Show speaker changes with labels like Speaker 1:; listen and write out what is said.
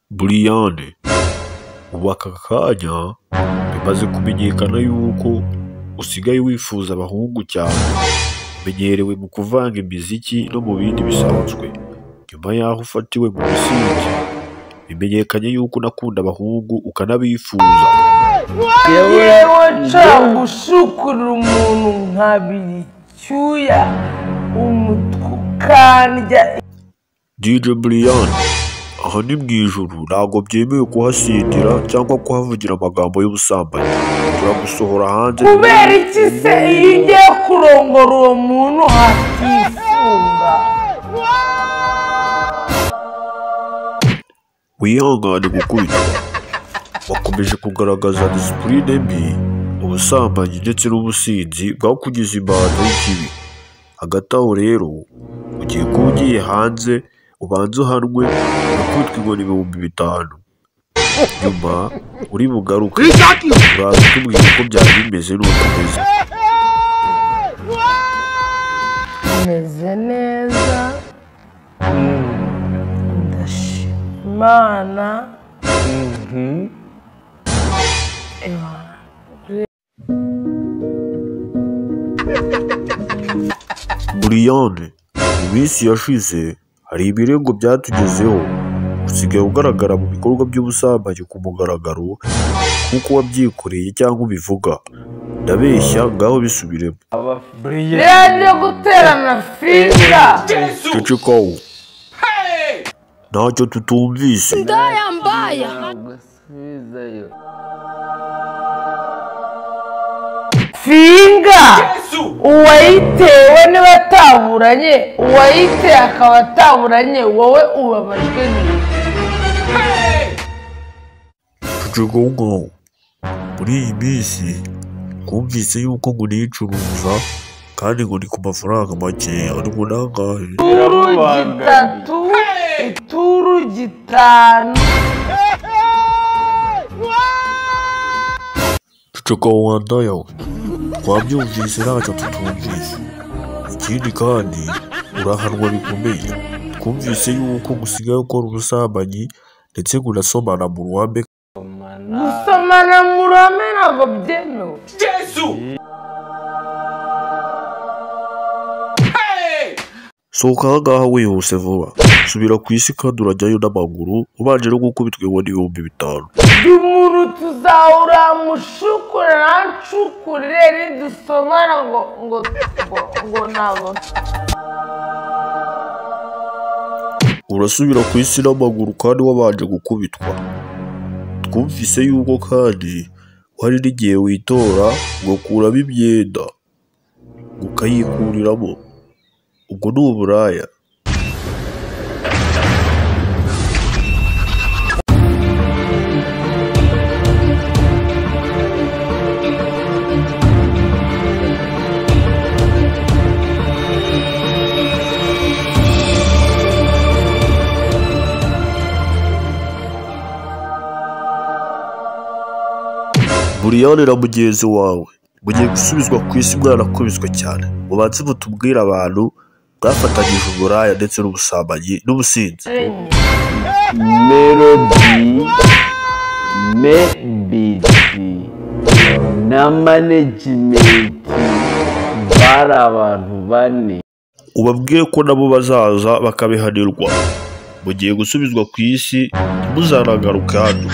Speaker 1: Buriyane, ubu aka kanya bimaze kumenyekana yuko usigaye wifuza abahungu cyane, umenyerewe mu kuvanga imiziki no mu bindi bisanzwe. Nyuma y'aho ufatiwe mu businzi, bimenyekanye yuko unakunda abahungu ukanabifuza.
Speaker 2: Yewe nshaka gushukurira umuntu nkabiri icyuya umutwe ukandya.
Speaker 1: DJ Brian, aha ni mu ijuru, ntabwo byemewe kuhasindira cyangwa kuhavugira amagambo y'ubusambanyi. Turagusohora hanze.
Speaker 2: Kubera iki se iyo ugiye kurongora uwo muntu hatifunga?
Speaker 1: Wihangane gukubitwa. Wakomeje kugaragaza disipurine mbi, ubusambanyi ndetse n'ubusinzi bwakugize imbata y'ikibi. Hagati aho rero, ugiye kuba ugiye hanze, ubanze uhanwe ukubitwa inkoni 5000. Nyuma uri bugaruke, uraza utubwira uko byari bimeze n'uko umeze.
Speaker 2: Meze neza, ndashima Imana.
Speaker 1: Buriyane, mu minsi yashize hari ibirego byatugezeho, usigaye ugaragara mu bikorwa by'ubusambanyi ku mugaragaro nk'uko wabyikoreye cyangwa ubivuga. Ndabeshya, ngaho bisubiremo.
Speaker 2: Rero guterana finga.
Speaker 1: Ceceka wo, ntacyo tutumvise.
Speaker 3: Ndaya mbaya.
Speaker 2: Finga uwayitewe niba ataburanye, uwayiteye akaba ataburanye, wowe ubabajwe n'iki?
Speaker 1: Ceceka wo ngaho. Muri iyi minsi twumvise yuko ngo niyicuruza kandi ngo ni ku mafaranga makeya, ariko nangahe?
Speaker 2: Ituru gitatu, ituru gitanu.
Speaker 1: Ceceka wo wandaya we, twabyumvise ntacyo tutumvise. Ikindi kandi urahanwa bikomeye. Twumvise yuko usigaye ukora ubusambanyi ndetse ngo unasomana mu ruhame.
Speaker 2: Gusomana mu ruhame ntabwo byemewe.
Speaker 1: Sohoka aha ngaha wihuse vuba, subira ku isi kandi urajyayo n'amaguru, ubanje no gukubitwa inkoni 5000.
Speaker 2: Ndi umuntu tuzahura mushukure nancukurire nidusomana ngo ngo ngo ngo ntabwo.
Speaker 1: Urasubira ku isi n'amaguru kandi wabanje gukubitwa. Twumvise yuko kandi hari n'igihe witora ugakuramo imyenda ukayikuriramo, ubwo ni uburaya. Buriyane na mugenzi wawe mugiye gusubizwa ku isi mwarakubiswe cyane. Mubanze mutubwire abantu mwafatanyije uburaya ndetse n'ubusambanyi n'ubusinzi.
Speaker 4: Melody, Mebiti na management bari abantu bane.
Speaker 1: Ubabwire ko nabo bazaza bakabihanirwa. Mugiye gusubizwa ku isi, ntimuzanagaruke hano.